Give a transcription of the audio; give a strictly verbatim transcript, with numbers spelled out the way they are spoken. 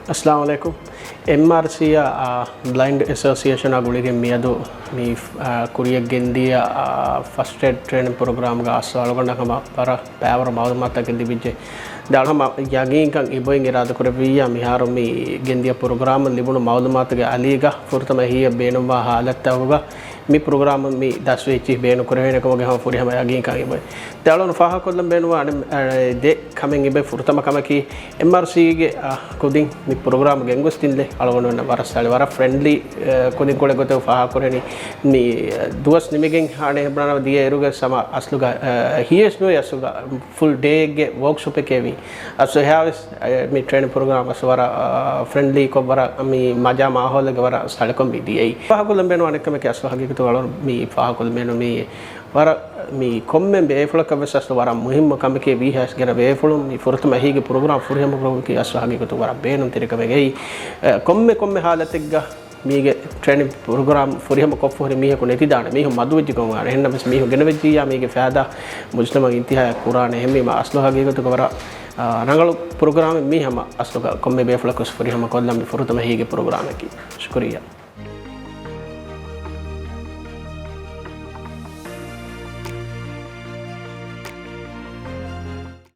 އައްސަލާމު ޢަލައިކުމް. އެމްއާރްސީ އާ، ބްލައިންޑް އެސޯސިއޭޝަނާ ގުޅިގެން މިއަދު މި، އާ، ކުރިޔަށް ގެންދިޔަ، އާ، ފަސްޓް އެޑް ޓްރޭނިން ޕްރޮގްރާމްގަ އަސްލު އަޅުގަނޑަށް ހަމަ ވަރަށް ބައިވަރު މައުލޫމާތުތަކެއް ލިބިއްޖެ. ދެން ހަމަ ޔަގީންކަން އިބޮއިން އިރާދަކުރެއްވިއްޔާ މިހާރު މި ގެންދިޔަ ޕްރޮގްރާމުން ލިބުނު މައުލޫމާތުގެ އަލީގަ ފުރަތަމަ އެހީއަށް ބޭނުންވާ ހާލަތްތަކުގަ މި ޕްރޮގްރާމުން މި ދަސްވެ އެއްޗިހި ބޭނުން ކުރެވޭނެ ކަމުގެ ހަމަ ފުރިހަމަ ޔަގީންކަން އިބޮއި. ދެން އަޅުގަނޑު ފާހަގަކޮށްލަން ބޭނުންވާ އަނެއް، އަ، ދެ ކަމެއް އިބޮއި. ފުރަތަމަ ކަމަކީ، އެމްއާރްސީގެ، އަ، ކުދިން މި ޕްރޮގްރާމް ގެންގޮސްދިންލެ އަޅުގަނޑު ވަރަށް ސަޅި، ވަރަށް ފްރެންޑްލީ، އަ، ކުދިންކޮޅެއް ގޮތަށް ފާހަގަކުރެނީ. މި، އަ، ދުވަސް ނިމިގެން ހާނެ ހެބްނާނަ ދިޔަ އިރުގަ ސަމަ އަސްލުގަ، އަ، ހިޔޭސް ނުވޭ އަސްލުގަ ފުލް ޑޭގެ ވޯކްޝޮޕެކޭ ވީ. އަސްލު އެހާވެސް، އަ، މި ޓްރޭނިން ޕްރޮގްރާމް އަސްލު ވަރަށް، އަ، ފްރެންޑްލީކޮށް ވަރަށް މި މަޖާ މާހައުލެއްގަ ވަރަށް ސަޅިކޮށް މި ދިޔައީ. ފާހަގަކޮށްލަން ބޭނުން އަނެއް ކަމަކީ އަސްލު ހަގީގަތުގަ އަޅުގަނޑު މި ފާހަގަކޮށްލަން ބޭނުން މި ވަރަށް މި ކޮންމެ ބޭފުޅަކަށް ވެސް އަސްލު ވަރަށް މުހިއްމު ކަމެކޭ ވީހާވެސް ގިނަ ބޭފުޅުން މި ފުރަތަމަ އެހީގެ ޕްރޮގްރާމް ފުރިހަމަ ކުރުމަކީ އަސްލު ހަގީގަތުގަ ވަރަށް ބޭނުންތެރި ކަމެއް. އެއީ، އެ، ކޮންމެ ކޮންމެ ހާލަތެއްގަ މީގެ ޓްރޭނިން ޕްރޮގްރާމް ފުރިހަމަ ކޮށްފަހުރި މީހަކު ނެތިދާނެ. މީހުން މަދުވެއްޖެ ކަމަށް ވާނެ. އެހެންނަމަވެސް މީހުން ގެނެވެއްޖިއްޔާ މީގެ ފައިދާ މުޖްތަމަޢަށް އިންތިހާއަށް ކުރާނެ. އެހެންވީމަ އަސްލު ހަގީގަތުގަ ވަރަށް، އާ، ރަނގަޅު ޕްރޮގްރާމެއް މީ ހަމަ އަސްލުގަ ކޮންމެ ބޭފުޅަކުވެސް ފުރިހަމަ ކޮށްލަން މި ފުރަތަމަ އެހީގެ ޕްރޮގްރާމަކީ. ޝުކުރިއްޔާ.